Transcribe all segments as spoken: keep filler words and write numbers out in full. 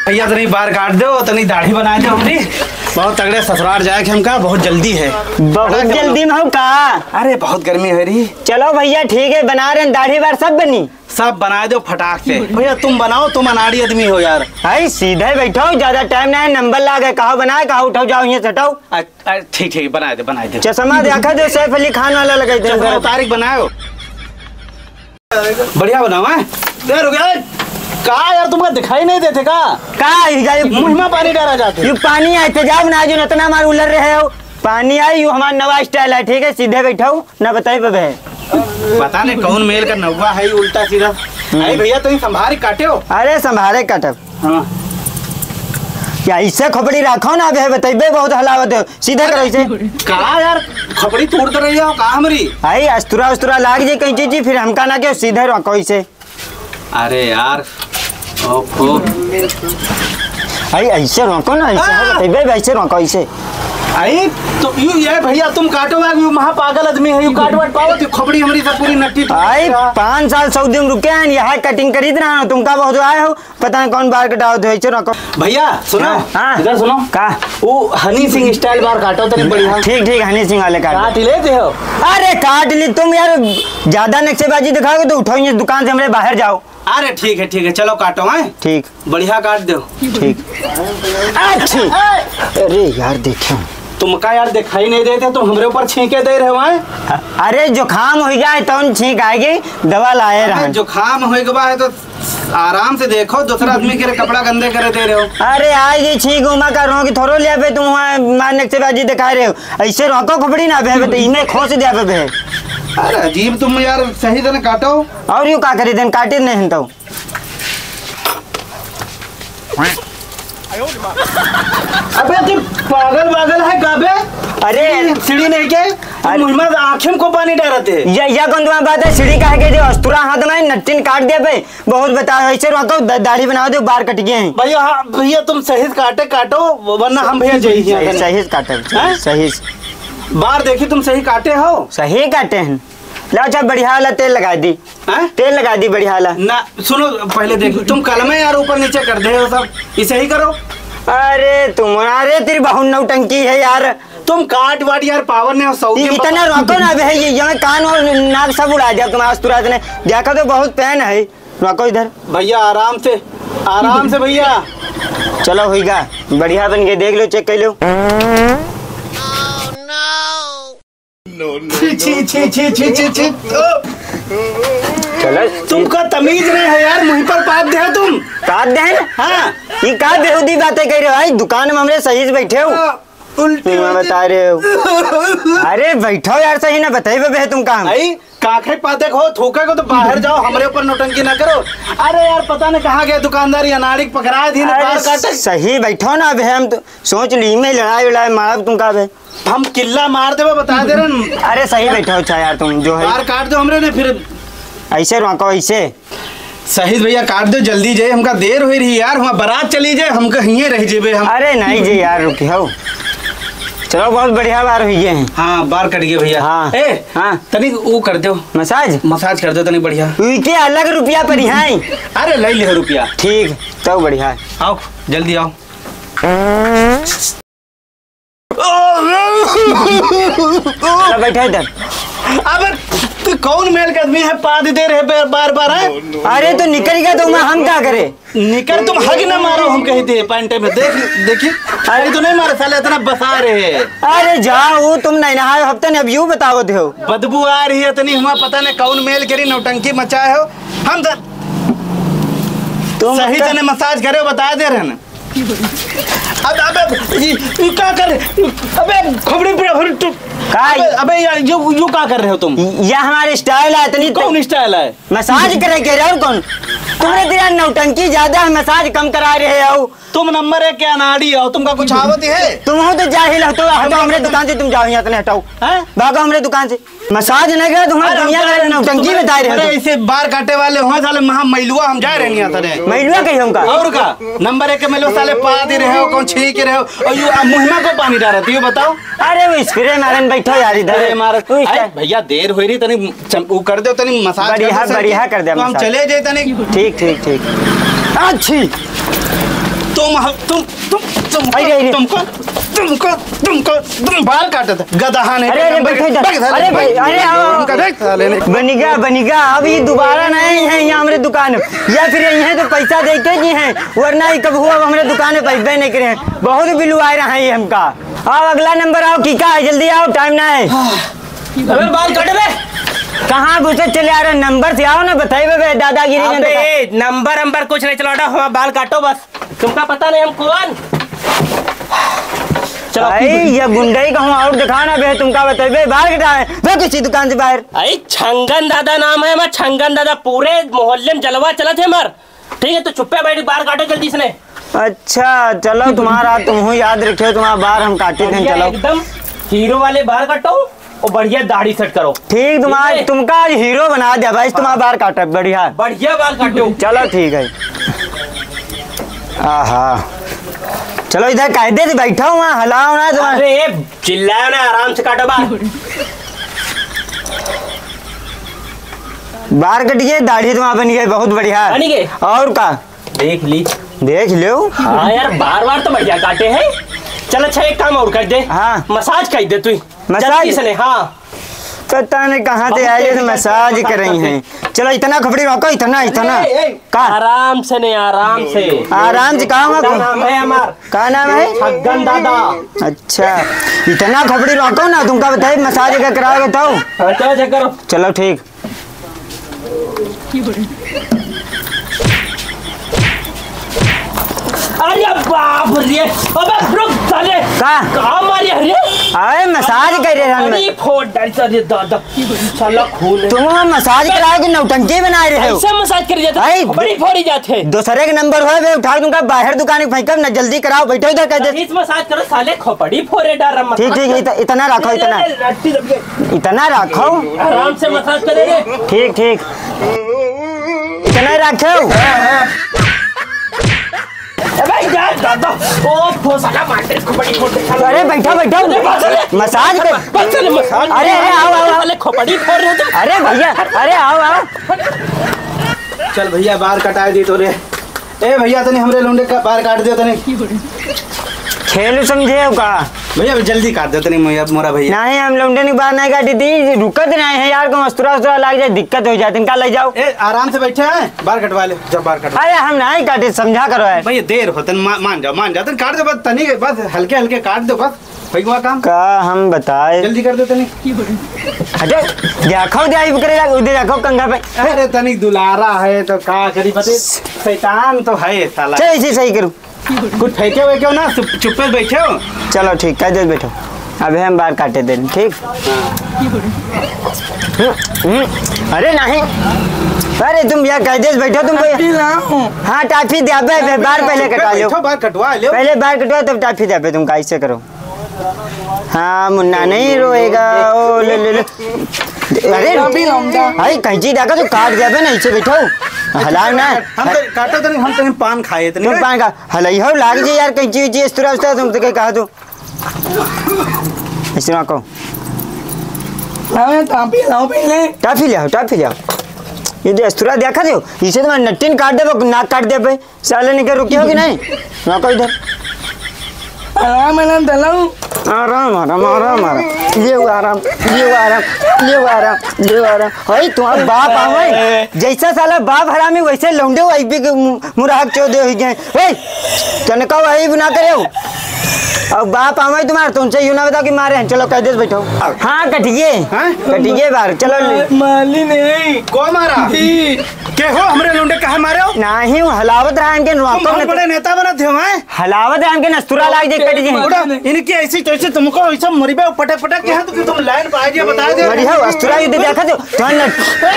भैया, तनी बार काट दो, तनी दाढ़ी बनाए दो हमरी। बहुत तगड़े ससुराल जाए के हमका, बहुत जल्दी है। बहुत जल्दी में हो का? अरे, बहुत गर्मी हो रही। चलो भैया, ठीक है, बना रहे हैं, दाढ़ी बार सब बनी। सब बनाए दो फटाक से। भैया, तुम बनाओ, तुम अनाड़ी आदमी हो यार। भाई, सीधे बैठो, ज्यादा टाइम ना है, नंबर लागे, कहाँ बनाए, कहाँ उठाओ, जाओ, यहाँ से हटाओ। अ-, अ-, ठीक, ठीक, बनाए दो, बनाए दो। चश्मा देखा जो सैफ अली खान वाला लगाई दे चश्मा इधर। उतारी के बनाओ। बढ़िया बनाओ, हैं? यार, रुक यार। का यार, तुमका दिखाई नहीं देते का? का ई जाए मुँह में पानी डाला जाते। यू पानी आए थे, जाओ ना, जो इतना मार उलर रहे हो। पानी आई, यू हमारा नवा स्टाइल है, ठीक है? सीधे बैठाओ, ना बताई बबे। पता नहीं कौन मेल का नौवा है, उल्टा सीधा। हम्म। अरे भैया, तुम संभारी काटे हो? अरे, संभारे काटब। हाँ। या इसे खोपड़ी रखो ना, अबे बतइबे, बहुत हलावत हो। सीधा करो इसे। का यार, खोपड़ी तोड़ दे रही हो का हमरी? आई, अस्तुरा उस्तुरा लाग जे कहीं चीज, फिर हमका ना क्यों, सीधे रखो इसे। अरे यार, ओहो। आई, ऐसे रखो ना, ऐसे आ! बतइबे, ऐसे रखो इसे। आई, तो यू, ये भैया, तुम काटो, यू महा पागल आदमी है, यू काट वाट पाओ, तो खोपड़ी हमरी सब पूरी नट्टी टूट आई, गया। पाँच साल सऊदी में रुके हैं, यहाँ कटिंग करीत रहा हूँ, तुमका बहुत आए हो, पता नहीं कौन बार कटाओ थे, चलो रखो। भैया, सुनो, हाँ, हाँ। इधर सुनो। का? वो हनी सिंह स्टाइल बार काटो, तनी बढ़िया। ठीक, ठीक, हनी सिंह वाले काट। काट लेते हो? अरे, काट ली तुम यार, ज्यादा नक्शेबाजी दिखाओगे तो उठाओ ये दुकान से, हमरे बाहर जाओ। अरे, ठीक है, ठीक है, चलो काटो, हैं? ठीक। बढ़िया काट दो। ठीक। अच्छी। अरे यार, देखो। तुमका यार दिखाई नहीं देते, तुम हमरे ऊपर छींके दे रहे हो, हैं? अरे, जुकाम हो जाए तो छींक आएगी, दवा लाए अरे, रहा। जुकाम हो गवा है तो आराम से देखो, दूसरा आदमी के कपड़ा गंदे करे दे रहे हो। अरे, आएगी छींक, उमा का रोंग थोड़ो लिया पे तुम वहाँ मारने से बाजी दिखा रहे हो। ऐसे रोको खोपड़ी ना बे, बे, तो इन्हें खोस दिया बे, बे। अरे, अजीब तुम यार, सही से ना काटो। और यू का करी देन, काटे नहीं तो। अबे तू पागल वागल है का बे? अरे सीढ़ी नहीं के? अरे मुँह में आँखें को पानी डालते। या, या कौन तुम्हारा बात है? सीढ़ी काहे के जो अस्तुरा हाथ में नट्टिन काट दिया बे। बहुत बता ऐसे रहो तो द-, दाढ़ी बनाओ दे, बार कट गए हैं। भैया, हाँ, भैया तुम सही से काटे काटो, वरना हम भैया जाइए यहाँ सही, से। सही से काटे, हैं? सही से। बार देखी तुम सही काटे हो? सही काटे हैं। ला अच्छा बढ़िया वाला तेल लगा दी। हैं? तेल लगा दी बढ़िया वाला। ना, सुनो, पहले देखो, तुम कलमे यार ऊपर नीचे कर दे हो सब, इसे ही करो। अरे तुम, अरे तेरी बहुत नौटंकी है यार। तुम काट वाट यार पावर ने सऊदी इ-, में इतना पता रखो ना बे, ये, ये कान और नाक सब उड़ा दिया तुम आज तुरंत ने। देखो तो बहुत पेन है, रखो इधर। भैया आराम से, आराम से भैया। चलो होइगा, बढ़िया बन के देख लो, चेक कर लो। छी, छी, छी, छी, छी, छी, छी। चलो। तुमका तमीज नहीं है यार, मुँह पर पाद दे हो तुम। पाद दे है? हाँ। ये का बेहूदी बातें कह रहे हो? आई दुकान में हमरे सही से बैठे हो। हाँ, उल्टी मैं होती। बता रहे हो। अरे बैठो यार, सही ना बताइबे बे तुम काम। आई, काखे पादे को, थूके को तो बाहर जाओ, हमरे ऊपर नौटंकी ना करो। अरे यार, पता नहीं कहाँ गए दुकानदार, ये अनाड़ी पकड़ा दी ना, अरे बाल काटे। सही बैठो ना, अबे हम तो सोच ली मैं लड़ाई वड़ाई मारब तुमका बे। हम किल्ला मार देबे, बता दे रहे न। अरे सही बैठो, अच्छा यार, तुम जो है। बार काट दो हमरे ने फिर। ऐसे रोको, ऐसे। सही भैया, काट दो, जल्दी जाए, हमका देर हो रही यार, वहाँ बारात चली जाए, हमका हिये रह जेबे हम। अरे नहीं जी यार, रुकी हो। चलो, बहुत बढ़िया बार हुई है। हाँ, बार कट गए भैया। हाँ। ए, हाँ। तनी वो कर दो। मसाज? मसाज कर दो तनी बढ़िया। इनके अलग रुपया पर है। अरे, ले ले रुपया। ठीक, तो बढ़िया है। आओ, जल्दी आओ। चलो, बैठा इधर। अबे, तू कौन मेल के आदमी है, पाद दे रहे बे-, बार बार, हैं? अरे, तो निकल गया तो मैं, हम क्या करे? निकल, तुम हग ना मारो, हम कही थे पैंटे में। देख, देखी, अरे तो नहीं मारे साले, इतना बसा रहे हैं। अरे जाओ, तुम नहीं नहाए हफ्ते ने, अब यू बताओ दे हो। बदबू आ रही है इतनी, हुआ पता नहीं कौन मेल करी नौटंकी मचाए हो। हम तो तुम सही तो जने मसाज करे, बता दे रहे ना। अब, अब, अब, ये, ये का कर? अबे, खोपड़ी पे, अबे, तू, का? अबे, अबे, यार, यो, यो का कर रहे हो तुम? ये हमारे स्टाइल है, इतनी कौन स्टाइल है? मसाज करे के रहे हो कौन? तुम्हारे दिला नौटंकी ज्यादा है, मसाज कम करा रहे हो। तुम नंबर एक के अनाड़ी हो, तुमका कुछ आवत है? तुम हो तो जाहिल हो, तो हटो हमरे दुकान से, तुम जाओ यहाँ से, हटाओ। हैं? भागो हमरे दुकान से। मसाज नहीं करा, तुम्हारा अरे, दुनिया अरे, का नौटंकी अरे, बताए रहे हो अरे, तुम। ऐसे बार काटे वाले हो साले, महा मैलुआ हम जा रहे हैं यहाँ से। मैलुआ कही हमका? और का? नंबर एक के मैलुआ साले, पा दे रहे हो, कौन छींक रहे हो, और यू, आ, मुँह में को पानी डाल रहे हो, यू बताओ। अरे, वो स्प्रे मारन बैठो यार इधर। अरे, मार, तू अरे, स्टाइल। भैया, देर हो रही, तनी चम-, वो कर दो, तनी मसाज कर बढ़िया, दो, सर। बढ़िया कर दे तो हम मसाज। चले जाए, तनी। ठीक, ठीक, ठीक। अच्छी। तुम, तुम, तुम, तुम, अरे, अरे। तुमको, तुमको, तुमको, तुम बाल काटत है, गदहा नहीं अरे, अरे, नंबर बैठो इधर। बैठ, अरे, साले, भाई, अरे, आओ, आओ। उनका देख, साले ने। बनिगा, बनिगा, अब ये दोबारा नहीं है यहाँ हमरे दुकान में। या फिर यही है तो पैसा देके जी हैं, वरना ये कब हुआ हमरे दुकान में पैबे नहीं करे हैं। बहुत बिलवाए रहा है ये हमका। आओ, अगला नंबर आओ, की का है, जल्दी आओ, टाइम ना है। अबे बाल काट बे। कहाँ घुसे चले आ रहे, नंबर से आओ ना, बताइबे बे, दादागिरी में अबे, देखा। नंबर, नंबर कुछ नहीं चला, हमारा बाल काटो बस। तुमका पता नहीं हम कौन? चलो, आई, ये गुंडई कहूँ और दिखा ना बे, तुमका बताइबे, बाहर कटा है बे, किसी दुकान से बाहर। आई, छंगन दादा नाम है हमार, छंगन दादा, पूरे मोहल्ले में जलवा चलत है हमार। ठीक है, तो चुप्पे बैठ, बाल काटो जल्दी से ने। अच्छा, चलो, तुम्हारा, तुम हूँ याद रखियो, तुम्हारा बाल हम काटे थे, बढ़िया, चलो। एकदम हीरो वाले बाल काटो। ओ बढ़िया दाढ़ी सेट करो। ठीक, तुम्हार-, ठीक है। तुमका आज हीरो बना दिया भाई, तुम्हार बाल काटब, बढ़िया। बढ़िया बाल काटो। चलो ठीक है। आहा। चलो इधर कायदे से बैठा हुआ, हलाओ ना तुम्हार। अरे चिल्लाओ ना, आराम से काटो बाल। बाल कट गए, दाढ़ी तुम्हार बन गई, बहुत बढ़िया। बन गए? और का? देख ली। देख लो। हाँ यार, बार बार तो बढ़िया काटे हैं। चल अच्छा, एक काम और कर दे। हाँ। मसाज कर दे तू। मसाज? जल्दी से ले, हाँ। पता नहीं कहाँ से बहुत आए, तेज मसाज मसाज कर रही करते हैं। चलो, इतना खोपड़ी रखो, इतना, इतना। ए, ए, का? आराम से नहीं, आराम से। आराम से, कहाँ का हुआ? नाम है हमार? का नाम है? छगन दादा। अच्छा, इतना खोपड़ी रखो ना, तुमका बताए, मसाज का कराओगे तो? हाँ, चलो, चेक करो। चलो, ठीक। अरे बाप रे, अबे रुक साले। का? का मारी? अरे, अरे मसाज कर रहे हैं हम। अरे फोड़ डाल, अरे दादा, साला खून है। तुम मसाज कराओ कि नौटंकी बना रहे हो? ऐसे मसाज कर जाते, आई, बड़ी फोड़ी जाते। दूसरे के नंबर हो बे, उठा दूंगा बाहर दुकान के फेंकब ना, जल्दी कराओ, बैठो इधर कह दे। इस मसाज करो साले, खोपड़ी फोड़े डाल रहा। ठीक, ठीक, इत-, इतना रखो, इतना। इतना रखो। आराम से मसाज करे रे। ठीक, ठीक। इतना रखे हो? अबे यार दादा, ओ फो साला मार दे, खोपड़ी फोड़ दे। अरे बैठो, बैठो। अरे बात सुन ले। मसाज कर। बात सुन ले, मसाज। अरे, अरे, आओ, आओ, आओ। साले खोपड़ी फोड़ रहे हो तुम। अरे भैया, अरे आओ, आओ। चल भैया, बार कटाए दी तो रे। ए भैया, तनी हमरे लौंडे का बार काट दियो तनी। खेल समझे हो का? भैया, जल्दी काट दो तनी मोया-, मोरा भैया। नहीं, हम लौंडे ने बार नहीं काटी थी, रुकत नहीं है यार, कहूँ अस्तुरा उस्तुरा लाग जाए, दिक्कत हो जाए, इनका ले जाओ। ए, आराम से बैठे हैं, बार कटवा ले, जब बार कटवा। अरे हम नहीं काटे, समझा करो है। भैया, देर होतन, मा-, मान जाओ, मान जाओ, तनी काट दो बस, तनी बस हल्के हल्के काट दो बस। भई, हुआ काम? का हम बताए? जल्दी कर दे तनी। हटे, देखो, दे आई करे लाग, उधर देखो कंघा पे। अरे, तनी दुलारा है तो का करी, बते शैतान तो है साला। चल, इसे सही करूँ। कुछ फेंके वेके हो ना, चुप, चुप्पे से बैठे हो। चलो ठीक, कह दे बैठो। अबे हम बार काटे दे, ठीक? हाँ। हम्म, हम्म, अरे नहीं। अरे तुम यार कह दे बैठो तुम कोई। टाफी लाओ। हाँ, टाफी दे, अबे, अबे, बार पहले कटवा लो। बैठो, बार कटवा लो। पहले बार कटवा, तब टाफी दे, अबे तुम कैसे करो? हाँ, मुन्ना नहीं रोएगा। ओ, ले, ले, ले। अरे, अभी लौंडा। भाई, कैंची देखा तो काट दिया बे, नहीं से बैठो। हलाओ ना। हम तो काटो तो नहीं, हम तो नहीं पान खाए तो तुम नहीं। पान का, हलाई हो, लाग जे यार, कैंची वैंची, इस तरह, उस तरह, तुम तो क्या कहा तू? इस तरह को। अबे, टाफी लाओ पहले। टाफी ले आओ, टाफी ले आओ। ये दे, अस्तुरा देखा दे, इसे तो मैं नट्टिन काट दे, नाक काट दे बे। साले निकल रुकी हो कि नहीं? ना कोई इधर। आराम, आराम, दलाऊ। आराम, आराम, आराम, आराम। ये हुआ आराम, ये हुआ आराम, ये हुआ आराम, ये हुआ आराम। हई, तुम्हारा बाप आवे। जैसा साला बाप हरामी, वैसे लौंडे हो, एक भी के मु-, मुराहक चौदे हो गए। ओए, तनका वही ना करे हो। अब बाप आवे तुम्हारे, तुमसे यूं ना बताओ कि मारे हैं। चलो, कह दे, बैठो। हाँ, कटिए। हाँ? कटिए बार, चलो ले। माली नहीं। को मारा? जी। के हो, हमरे लौंडे कहाँ मारे हो? नाही, वो हलावत रहा इनके नौकर तुम बहुत ने बड़े नेता बनत हो, हैं? हलावत रहा इनके नस्तुरा लाग जे कट जे। उड़ा, इनकी ऐसी तैसी तुमको ऐसा मरिबे पटक पटक के, हैं, तो तुम लाइन पे आ गया, बता दे। मरी हो, अस्तुरा युद्ध देखा जो, तो न-,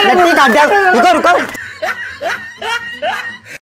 नट्टी काट दे। रुको, रुको।